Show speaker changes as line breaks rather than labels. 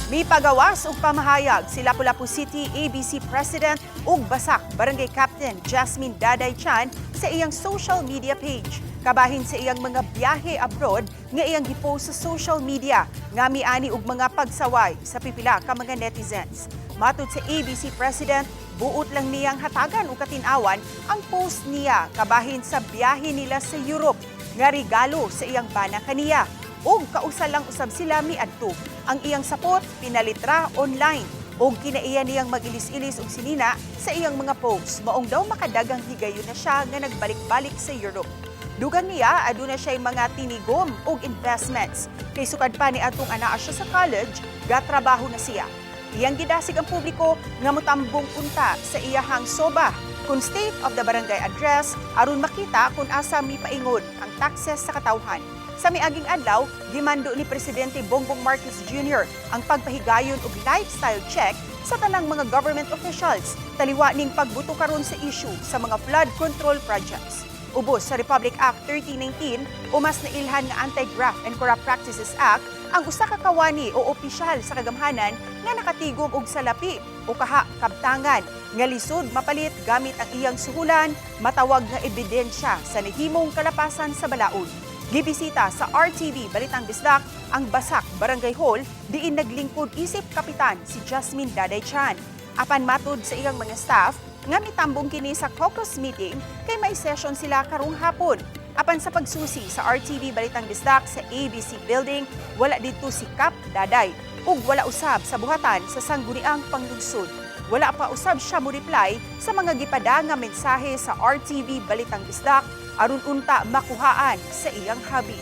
Mipagawas og pamahayag si Lapu-Lapu City ABC President ug Basak Barangay Captain Jasmine Daday Chan sa iyang social media page. Kabahin sa iyang mga biyahe abroad nga iyang gipost sa social media nga miani og mga pagsaway sa pipila ka mga netizens. Matud sa ABC President, buot lang niyang hatagan og katin-awan ang post niya kabahin sa biyahe nila sa Europe nga regalo sa iyang bana kaniya ug kausa lang usab sila miadto. Ang iyang sapot pinalitra online ug kinaiya niyang magilis-ilis og sinina sa iyang mga posts, maong daw makadagang higayon na siya nga nagbalik-balik sa Europe. Dugang niya, aduna siya mga tinigom og investments. Kay sukad pa ni atong anaa siya sa college, gatrabaho na siya. Iyang gidasig ang publiko nga motambong unta sa iyahang SOBA kung State of the Barangay Address aron makita kung asa mipaingon ang taxes sa katawhan. Sa miaging adlaw, gimando ni Presidente Bongbong Marcos Jr. ang pagpahigayon og lifestyle check sa tanang mga government officials taliwa ning pagbuto karon sa issue sa mga flood control projects. Ubos sa Republic Act 3019 o mas nailhan nga Anti-Graft and Corrupt Practices Act, ang usa ka kawani o opisyal sa kagamhanan nga nakatigom og salapi o kaha kabtangan nga lisod mapalit gamit ang iyang suhulan, matawag nga ebidensya sa nahimong kalapasan sa balaod. Gibisita sa RTV Balitang Bisdak ang Basak Barangay Hall diin naglingkod isip kapitan si Jasmine Daday Chan. Apan matud sa iyang mga staff nga mitambong kini sa caucus meeting kay may session sila karong hapon. Apan sa pagsusi sa RTV Balitang Bisdak sa ABC Building, wala didto si Kap Daday ug wala usab sa buhatan sa Sangguniang Panglungsod. Wala pa usab siya mo reply sa mga gipada nga mensahe sa RTV Balitang Bisdak aron unta makuhaan sa iyang habi.